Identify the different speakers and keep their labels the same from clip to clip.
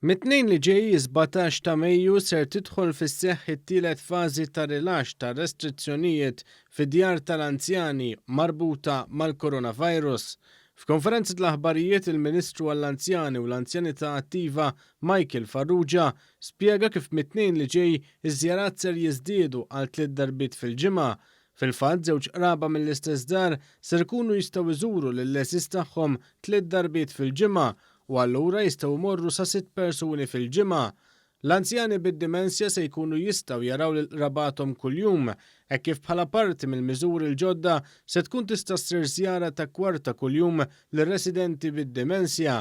Speaker 1: Mit-Tnejn li ġej, is-17 ta' Mejju, ser tidħol fis-seħħ it-tielet fażi ta' rilaxx ta' restrizzjonijiet fid-djar tal-anzjani marbuta mal-coronavirus. F'konferenza tal-aħbarijiet, il-Ministru għall-Anzjani u l-Anzjanità Attiva Michael Farrugia spjega kif mit-Tnejn li ġej iż-żjarat ser jiżdiedu għal tliet darbiet fil-ġimgħa. Fil-fatt, żewġ qraba mill-istess dar ser ikunu jistgħu jżuru lill-għeżież tagħhom tliet darbiet fil-ġimgħa u allura jistgħu jmorru sa sitt persuni fil-ġimgħa. L-anzjani bid-dimensja se jkunu jistgħu jaraw lil qrabathom kuljum, hekk kif bħala parti mill-miżuri l-ġodda se tkun tista' ssir żjara ta' kwarta kuljum lir-residenti bid-dimensja.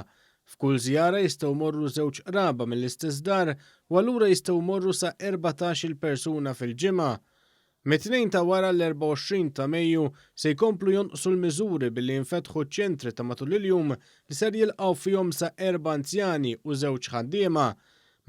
Speaker 1: F'kull żjara jistgħu jmorru żewġ qraba mill-istess dar u allura jistgħu jmorru sa 14-il persuna fil-ġimgħa. Mit-Tnejn ta' wara l-24 ta' Mejju se jkomplu jonqsu l-miżuri billi jinfetħu ċentri ta' matul il-jum li ser jilqgħu fihom sa erba' anzjani u żewġ ħaddiema.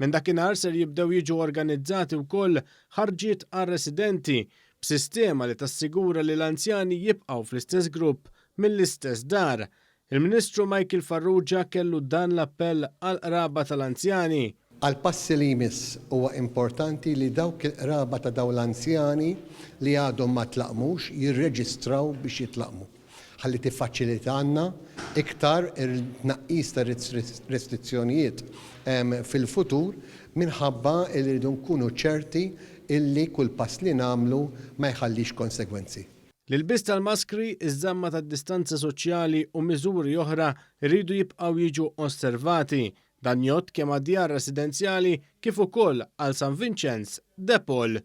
Speaker 1: Minn dakinhar ser jibdew jiġu organizzati wkoll ħarġiet għar-residenti, b'sistema li tassigura li l-anzjani jibqgħu fl-istess grupp mill-istess dar. Il-Ministru Michael Farrugia kellu dan l-appell għall-qraba tal-anzjani.
Speaker 2: Għall-passi li jmiss huwa importanti li dawk il-qraba ta' dawn l-anzjani li għadhom ma tlaqqmux jirreġistraw biex jitlaqqmu ħalli tiffaċilitalna iktar it-tnaqqis ta' restrizzjonijiet fil-futur minħabba li rridu nkunu ċerti illi kull pass li nagħmlu ma jħallix konsegwenzi.
Speaker 1: L-ilbies tal-maskri, iż-żamma tad-distanza soċjali u miżuri oħra jridu jibqgħu jiġu osservati. Dan jgħodd kemm għad-djar residenzjali kif ukoll għal San Vinċenz de Paul.